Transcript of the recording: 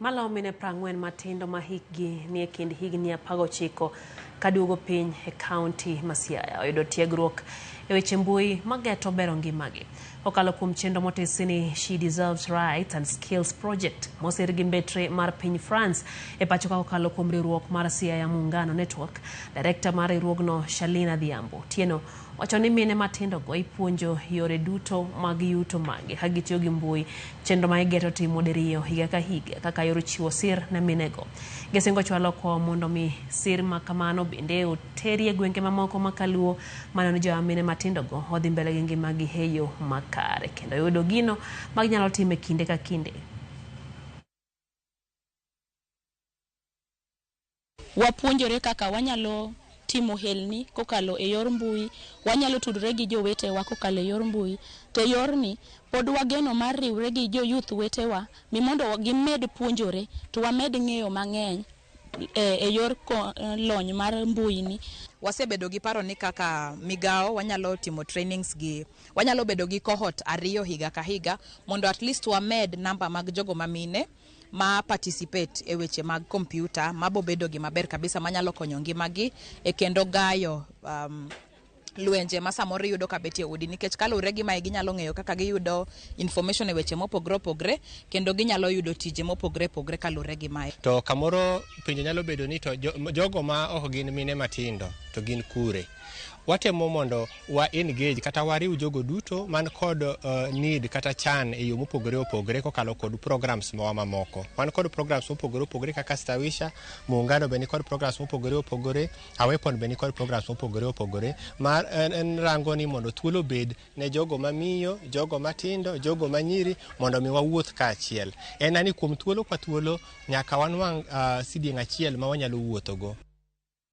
Malawo mine 40 matindo ma hikgi nie kind higni 19 kaduogo piny e kaunti ma Siaya oyudo tiegruok e weche mbui mageto bero ngimagi. Kokalo kuom chenro motisi ni She Deserves Rights and Skills Project mosir gi mbetre mar piny France e pacho ka kokalo kuom riwruok mar Siaya Muungano Network, Direkta mar riwruogno Shalina Adhiambo Otieno wacho ni mine matindogo ipuonjo yore duto mag yuto magi ka gitiyo gi mbui, chenro ma igeto timo diriyo higa ka higa kaka yor chiwo sir ne minego. Gisingo chwalo kwawo mondo mi sir ma kamano bende oteri e gwenge mamoko ma kaluo maneno ni jowa mine matindogo odhi mbele gi ngimagi e yo makare kendo yudo gino ma ginyalo timo e kinde ka kinde. Wapuonjore kaka wanyalo timo helni kokalo e yor mbui, wanyalo tudore gi jowetewa kokalo e yor mbui. To e yorni pod wageno mar riwre gi jo youth wetewa mi mondo gimed puonjore to wamed ng'eyo mang'eny e yor lony mar mbui ni. Wasebedo gi paro ni kaka migawo wanyalo timo trainings gi, wanyalo bedo gi cohort 2 higa ka higa mondo at least wamed namba mag jogo mamine ma participate e weche mag kompyuta mabobedo gima ber kabisa manyalo konyo ngimagi e kendo gayo lwenje ma samoro iyudo ka betie udi, nikech kaluwore gi mae ginyalo ng'eyo kaka giyudo information e weche mopogore opogore kendo ginyalo yudo tije mopogore opogore kaluwore gi mae. To kamoro penjo nyalo bedo ni to jogo ma ok gin mine matindo to gin kure? Watemo mondo wa engage kata wariw jogo duto man kod need kata chan e yo mopogore opogore kokalo kod programs mawa mamoko. Wan kod programs mopogore opogore kaka Stawisha, Muungano be nikod programs mopogore opogore, Awepon be nikod programs mopogore opogore mar en rango ni mondo thuolo obed ne jogo mamiyo, jogo matindo, jogo manyiri mondo mi wawuoth kaachiel. En ani kuom thuolo ka thuolo nyaka wanwang' sidieng' achiel ma wanyalo wuothogo.